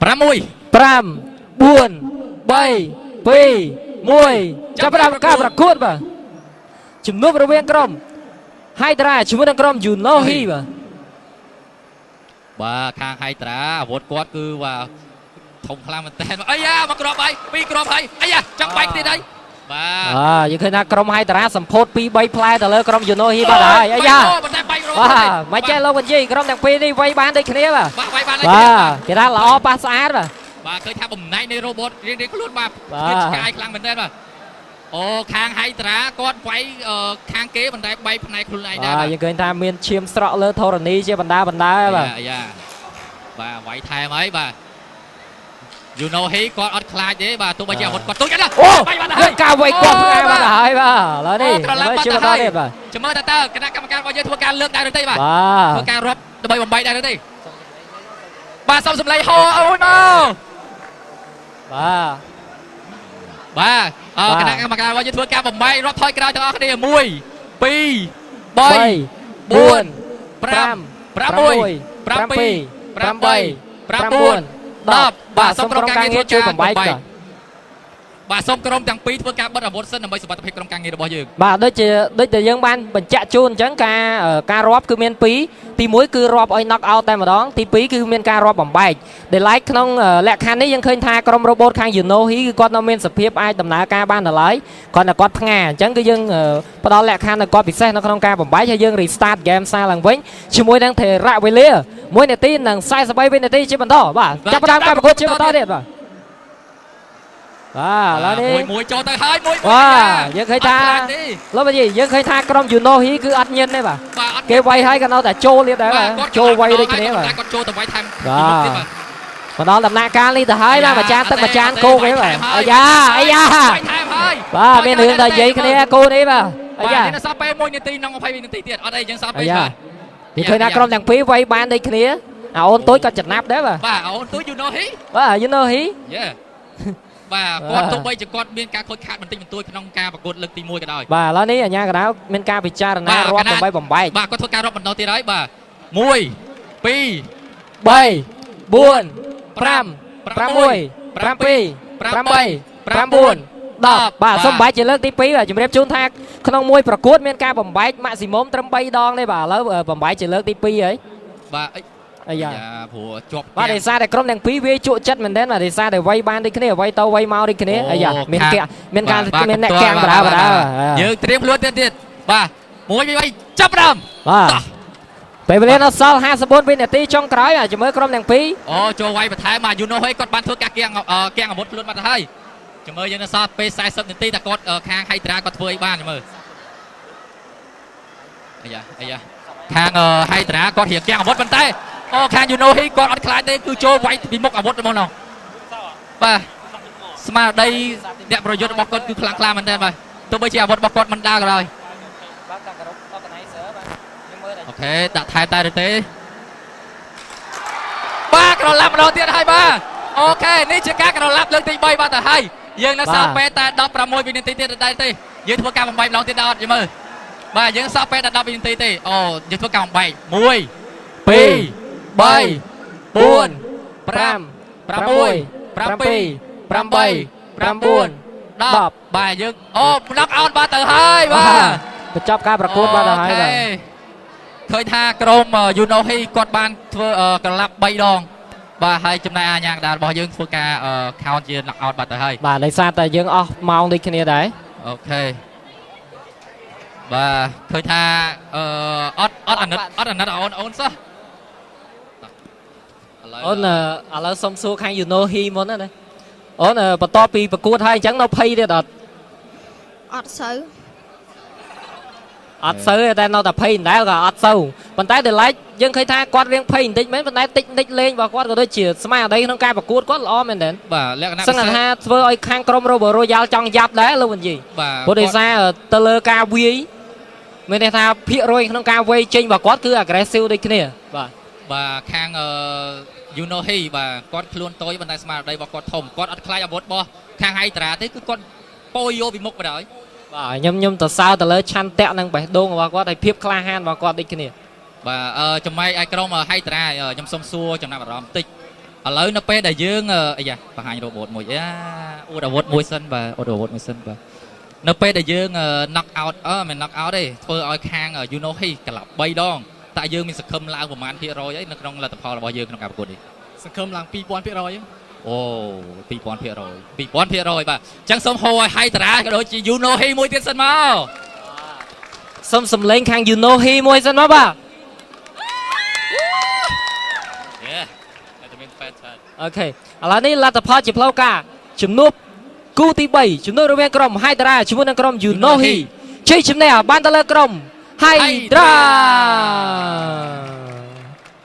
6 5 4 3 2 1ចាប់ផ្ដើមការប្រកួតបាទជំនួបរវាងក្រុម Hydra ជាមួយនឹងក្រុម Yunohi បាទ។ បាទខាង Hydra អាវុធគាត់គឺបាទធំខ្លាំងមែនតើអាយ៉ាមកគ្រាប់ហើយពីរគ្រាប់ហើយអាយ៉ាចង់បែកទៀតហើយបាទ។ អាយើងឃើញថាក្រុម Hydra សម្ពោធ2 3ផ្លែទៅលើក្រុម Yunohi បាទហើយអាយ៉ា ប៉ុន្តែបែករង បាទមិនចេះលោកបញ្ជីក្រុមទាំងពីរនេះវាយបានដូចគ្នាបាទ។ បាទវាយបានហើយ បាទគេថាល្អប៉ះស្អាតបាទ។ បាទឃើញថាបំណែកនៃ robot រៀងៗខ្លួនបាទ បាទ ទៀតឆ្កាយខ្លាំងមែនតើបាទអូខាង Hydra គាត់វាយខាងគេប៉ុន្តែបែកផ្នែកខ្លួនឯងដែរ បាទយើងឃើញថាមានឈាមស្រក់លើធរណីជាបណ្ដាបណ្ដាបាទ។ អាយ៉ាបាទវាយថែមហើយបាទ You know he គាត់អត់ខ្លាចទេបាទទោះបីជាអាវុធគាត់ទូចណាស់ អូ បាយបាត់ហើយ លើការវាយគាត់ផ្ងាបាត់ហើយបាទឥឡូវនេះ អូត្រឡប់បាត់ ជា ទៅហើយ បន្តទៀតបាទ។ ចាំមើលតើតើគណៈកម្មការរបស់យើងធ្វើការលើកដែរឬទេបាទ បាទ ធ្វើការរាប់ដើម្បីបំបីដែរឬទេបាទសូមសម្លេងហោអូយមក បាទ បាទអើ បាទ គណៈកម្មការរបស់យើងធ្វើការបំបីរាប់ថយក្រោយទាំងអស់គ្នា1 2 3 3 4 5 5 6 7 8 9 10បាទសូមក្រុមការងារ ជួយបំបែកបាទ បាទសូមក្រុមទាំងពីរធ្វើការបិទអាវុធសិនដើម្បីសុវត្ថិភាពក្រុមការងាររបស់យើង។ បាទដូចជាដូចតែយើងបានបញ្ជាក់ជូនអញ្ចឹងការការរាប់គឺមាន2ទី1គឺរាប់ឲ្យ knock out តែម្ដងទី2គឺមានការរាប់បំបែកដែល like ក្នុងលក្ខខណ្ឌនេះយើងឃើញថាក្រុម robot ខាង Yunohi គឺគាត់នៅមានសភាពអាចដំណើរការបានដល់ហើយគាត់តែគាត់ផ្ងាអញ្ចឹងគឺយើងផ្ដល់លក្ខខណ្ឌឲ្យគាត់ពិសេសនៅក្នុងការបំបែកហើយយើង restart game សារឡើងវិញជាមួយនឹងថេរៈវេលា1នាទីនិង43វិនាទីជាបន្តបាទចាប់ផ្ដើមការប្រកួតជាបន្តទៀតបាទបាទឥឡូវនេះ មួយមួយចូលទៅហើយមួយមួយ បាទយើងឃើញថា អត់ខ្លាចទេ លោកបញ្ជីយើងឃើញថាក្រុម Yunohi គឺអត់ញៀនទេបាទ បាទអត់ គេវាយហើយក៏នៅតែចូលទៀតដែរបាទ គាត់ ចូលវាយដូចគ្នាបាទ តែគាត់ចូលទៅវាយថែម បាទ ពីមុខទៀតបាទ មកដល់ដំណាក់កាលនេះទៅហើយបាទមួយចានទឹកម្ចានគោកឯងបាទអាយ៉ាអាយ៉ា វាយថែមហើយ បាទមានរឿងតែនិយាយគ្នាគោនេះបាទអា បាទ យ៉ា នេះនៅសល់ពេល1នាទីក្នុង20វិនាទីទៀតអត់អីយើងសល់ពេល អាយ៉ា បាទ និយាយឃើញថាក្រុមទាំងពីរវាយបានដូចគ្នាអាអូនតូចក៏ចំណាប់ដែរបាទ។ បាទអូនទូ you know he បាទ Yunohi យេបាទគាត់ទោះបីជាគាត់មានការខូចខាតបន្តិចបន្តួចក្នុងការប្រកួតលើកទី1ក៏ដោយ បាទឥឡូវនេះអាញាកណ្ដាលមានការពិចារណា បាទ រាប់ កណ្ដាល ដើម្បីបំបែក បាទគាត់ធ្វើការរាប់បន្តទៀតហើយបាទ1 2 3 4 5 6 7 8 9 10បាទសូមបំបែកជាលើកទី2បាទជំរាបជូនថាក្នុងមួយប្រកួតមានការបំបែក maximum ត្រឹម3ដងទេបាទឥឡូវបំបែកជាលើកទី2ហើយ បាទអី អាយ៉ា យ៉ាព្រោះជាប់ បាទដោយសារតែក្រុមទាំងពីរវាជក់ចិត្តមែនទែនបាទដោយសារតែវាយបានដូចគ្នាវាយទៅវាយមកដូចគ្នាអាយ៉ាមានកាមានការមានអ្នកកាំងបដាបដា យើងត្រៀមខ្លួនទៀតទៀតបាទ1 2 3ចាប់ផ្ដើម បាទ តោះ ពេលវេលានៅសល់54វិនាទីចុងក្រោយបាទជំរឿក្រុមទាំងពីរ អូចូលវាយបន្ថែមបាទយូណូហេគាត់បានធ្វើការគៀងគៀងអាវុធខ្លួនបាត់ទៅហើយចាំមើលយើងនៅសល់ពេល40នាទីតែគាត់ខាង Hydra គាត់ធ្វើអីបានចាំមើលអាយ៉ាអាយ៉ាខាង Hydra គាត់រៀងគៀងអាវុធប៉ុន្តែអូខាងយូណូហេគាត់អត់ខ្លាចទេគឺចូលវាយពីមុខអាវុធហ្មងនោះបាទស្មារតីអ្នកប្រយុទ្ធរបស់គាត់គឺខ្លាំងក្លាមែនទែនបាទទោះបីជាអាវុធរបស់គាត់មិនដើរក៏ដោយ បាទតាក្រុម organizer បាទខ្ញុំមើល អូខេដាក់ថែមតែឬទេបាទក្រឡាប់ម្ដងទៀតហើយបាទអូខេនេះជាការក្រឡាប់លើកទី3បាទទៅហើយយើងនៅសល់ពេលតែ16វិនាទីទៀតដែរទេយើងធ្វើការបំបែកម្ដងទៀតដល់អត់យមើលបាទយើងសល់ពេលតែ10វិនាទីទេអូយើងធ្វើការបំបែក1 2 3 4 5 6 7 8 9 10បាទយើងអូ knock out បាទទៅហើយបាទ បញ្ចប់ការប្រកួតបាទទៅហើយបាទ អូខេឃើញថាក្រុមយូណូហ៊ីគាត់បានធ្វើក្រឡាប់3ដងបាទហើយចំណែកអាញាកដាលរបស់យើងធ្វើការ count ជា knock out បាត់ទៅហើយ។ បាទដោយសារតែយើងអស់ម៉ោងដូចគ្នាដែរ។ អូខេបាទឃើញថាអឺអត់អត់អាណិតអត់អាណិតអូនអូនសោះឥឡូវ អូនឥឡូវសុំសួរខាង You know he មុនណាអូនបន្ទាប់ពីប្រកួតហើយអញ្ចឹងនៅភ័យទៀតអត់? អត់សូវ។ អត់សូវទេតែនៅតែភ័យដដែលក៏អត់សូវប៉ុន្តែ The Light យើងឃើញថាគាត់រៀងភ័យបន្តិចមែនប៉ុន្តែតិចនិចលេងរបស់គាត់ក៏ដូចជាស្មារតីក្នុងការប្រកួតគាត់ល្អមែនទែន បាទលក្ខណៈ សឹងថាធ្វើឲ្យខាងក្រុម Robo Royal ចង់យ៉ាប់ដែរលោកវិនយី បាទ ព្រោះដោយសារទៅលើការវាយមានន័យថាភាគរយក្នុងការវាយចេញរបស់គាត់គឺ aggressive ដូចគ្នាបាទ។ បាទខាងអឺយូណូហ៊ីបាទគាត់ខ្លួនតូចប៉ុន្តែស្មារតីរបស់គាត់ធំគាត់អត់ខ្លាចអាវុធរបស់ខាងហៃត្រាទេគឺគាត់ប៉យយកពីមុខបណ្ដោយ បាទខ្ញុំទៅសើទៅលើឆន្ទៈនិងបេះដូងរបស់គាត់ហើយភាពក្លាហានរបស់គាត់ដូចគ្នា បាទអឺចំណែកឯក្រុមហៃត្រាខ្ញុំសុំសួរចំណាប់អារម្មណ៍បន្តិច ឥឡូវនៅពេលដែលយើងអឺអាយ៉ាបង្ហាញ robot មួយអាអួតអាវុធមួយសិនបាទអួតអាវុធមួយសិនបាទនៅពេលដែលយើង knock out អឺមិន knock out ទេធ្វើឲ្យខាង Yunohi ក្លាប់3ដងតើយើងមានសង្ឃឹមឡើងប្រមាណភាគរយអីនៅក្នុងលទ្ធផលរបស់យើងក្នុងការប្រកួតនេះ សង្ឃឹមឡើង2000%។ អូ2000% 2000%បាទអញ្ចឹងសូមហៅឲ្យ Hydra ក៏ដូចជា Yunohi មួយទៀតសិនមក សូមសំឡេងខាង Yunohi មួយសិនមកបាទ យេតែមាន fan ច្រើន។ OK ឥឡូវនេះលទ្ធផលជាផ្លូវការជំនួបគូទី3ជំនួបរវាងក្រុម Hydra ជាមួយនឹងក្រុម Yunohi ជ័យជំនះបានទៅលើក្រុម Hydra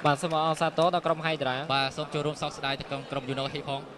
បាទសូមអរសាទរដល់ក្រុម Hydra។ បាទសូមចូលរួមសោកស្ដាយទៅក្រុម Yunohi ផង។